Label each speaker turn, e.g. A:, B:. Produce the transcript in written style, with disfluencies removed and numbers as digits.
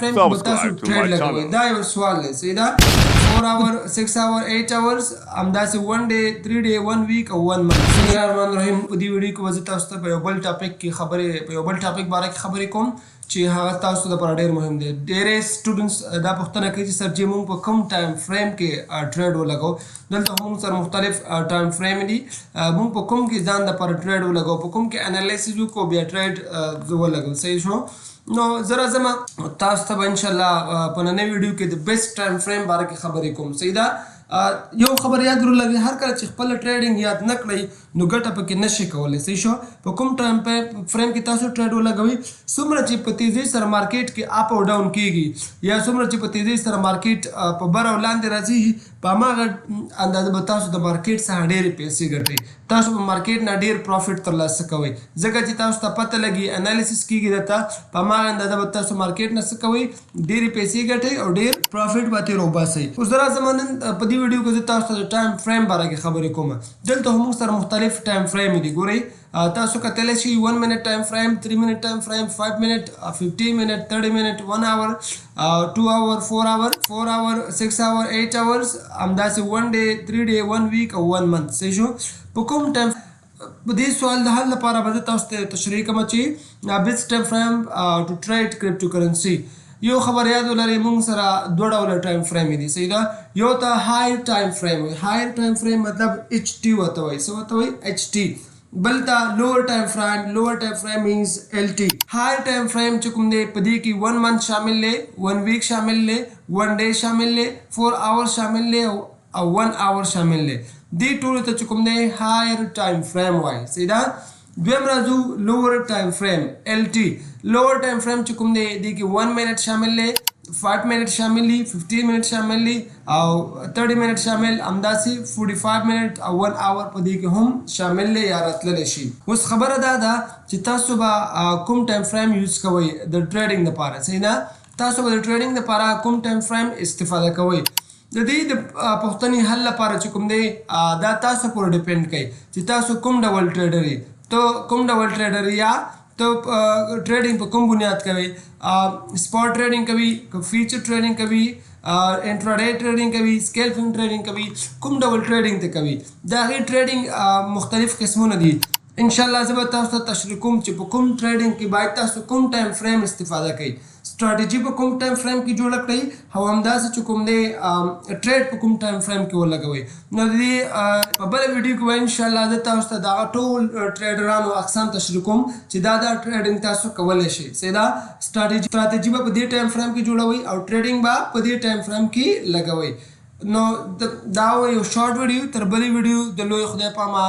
A: فریم کې به تاسو
B: Subscribe to
A: ټریډ
B: my
A: لګوئ؟
B: channel.
A: دا یو سوال دی، صحیح ده؟ 4 اور، 6 اور، 8 اورز، همداسې 1 ډے، 3 ډے، 1 ویک او 1 منث. بسم الله الرحمن الرحیم. په دې ویډیو کې به زه تاسو ته په یو بل ټاپک کې خبرې، په یو بل ټاپک باره کې خبرې کوم چې هغه تاسو لپاره ډیر مهم دی. ډېری سټوډنټس دا پوښتنه کوي چې سر جی، مونږ په کوم ټایم فریم کې ټریډ ولګو؟ دلته هم موږ سره مختلف ټایم فریم دي. مونږ په کوم کې ځان لپاره ټریډ ولګو، په کوم کې انالیسز وکړو، بیا ټریډ ولګو؟ صحیح شو. نو زه راځم، تاسو ته به انشاءالله په ننۍ ویډیو کې د بیسټ ټایم فریم باره کې خبرې کوم، صحیح ده؟ یو خبر یاد ولرئ، هر کله چې خپل ټریډینګ یاد نه کړئ نو ګټه پکې نشئ کولی، صحیح شو؟ په کوم ټایم فریم کې تاسو ټریډ ولګوئ، څومره چې په تیزۍ سره مارکیټ کې اپ او ډاون کیږي یا څومره چې په تیزۍ سره مارکیټ په بر او لاندې راځي، په هماغه اندازه به تاسو د مارکیټ څخه ډېرې پیسې ګټئ، تاسو په مارکیټ نه ډېر پروفیټ ترلاسه کوئ، ځکه چې تاسو ته پته لګي، انالیسس کیږي درته. په هماغه اندازه به تاسو مارکیټ نه څه کوئ؟ ډېرې پیسې ګټئ او ډېر پروفیټ به ترې وباسئ. اوس زه راځم، نن په دې ویډیو کې زه تاسو ته د ټایم فریم باره کې خبرې کوم. دلته هم موږ سره مختلف ټایم فریم دي. ګورئ، تاسو کتلی شئ، 1 منټ ټایم فریم، 3 منټ ټایم فریم، 5 منټ، 15 منټ، 30 منټ، 1 اور، 2 اور، 4 اور، 4 اور، 6 اور، 8 اورز، همداسې 1 ډے، 3 ډے، 1 ویک او 1 منث، صحیح شو؟ په کوم ټایم؟ په دې سوال د حل لپاره به زه تاسو ته تشریح کوم چې بیسټ ټایم فریم ټو ټریډ کریپټو کرنسي. یو خبر یاد ولرئ، موږ سره دوه ډوله ټایم فریم دي، صحیح ده؟ یو ته های ټایم فریم وایي، های ټایم فریم مطلب ایچ ټي ورته وایي. څه ورته وایي؟ ایچ ټي. بل ته لوور ټایم فریم، لوور ټایم فریم مینز ایل ټي. های ټایم فریم چې کوم دی، په دې کې 1 منث شامل دی، 1 ویک شامل دی، 1 ډے شامل دی، 4 اور شامل دی او 1 اور شامل دی. دې ټولو ته چې کوم دی هایر ټایم فریم وایي، صحیح ده؟ دویم راځو لوور ټایم فریم، ایل ټي. لوور ټایم فریم چې کوم دی، دې کې 1 منټ شامل دی، 5 منټ شامل دي، 15 منټ شامل دي او 30 منټ شامل، همداسې 45 منټ او 1 اور په دې کې هم شامل دی یا راتللی شي. اوس خبره دا ده چې تاسو به کوم ټایم فریم یوز کوئ د ټریډینګ لپاره، صحیح ده؟ تاسو به د ټریډینګ لپاره کوم ټایم فریم استفاده کوئ؟ د دې د پوښتنې حل لپاره چې کوم دی، دا تاسو پورې ډیپند کوي چې تاسو کوم ډول ټریډر یې، ته کوم ډول ټریډر یا ته ټریډینګ په کوم بنیاد کوي؟ سپاټ ټریډینګ کوي که فیوچر ټریډینګ کوي، انټراډے ټریډینګ کوي، سکیلپینګ ټریډینګ کوي، کوم ډول ټریډینګ ته کوي؟ د هغې ټریډینګ مختلف قسمونه دي. ان شاء الله زه به تاسو ته تشریح کوم چې په کوم ټریډینګ کې باید تاسو کوم ټایم فریم استفاده کړئ، سټراټیژي په کوم ټایم فریم کې جوړه کړئ او همداسې چې کوم دی ټریډ په کوم ټایم فریم کې ولګوئ. نو د دې په بله ویډیو کې به ان شاء الله زه تاسو ته دغه ټول ټریډرانو اقسام تشریح کوم چې دا ټریډینګ تاسو کولی شئ، صحیح ده؟ ستراتیژي به په دې ټایم فریم کې جوړوئ او ټریډینګ به په دې ټایم فریم کې لګوئ. نو دا یو شارټ ویډیو، تر بلې ویډیو د لوی خدای په امان.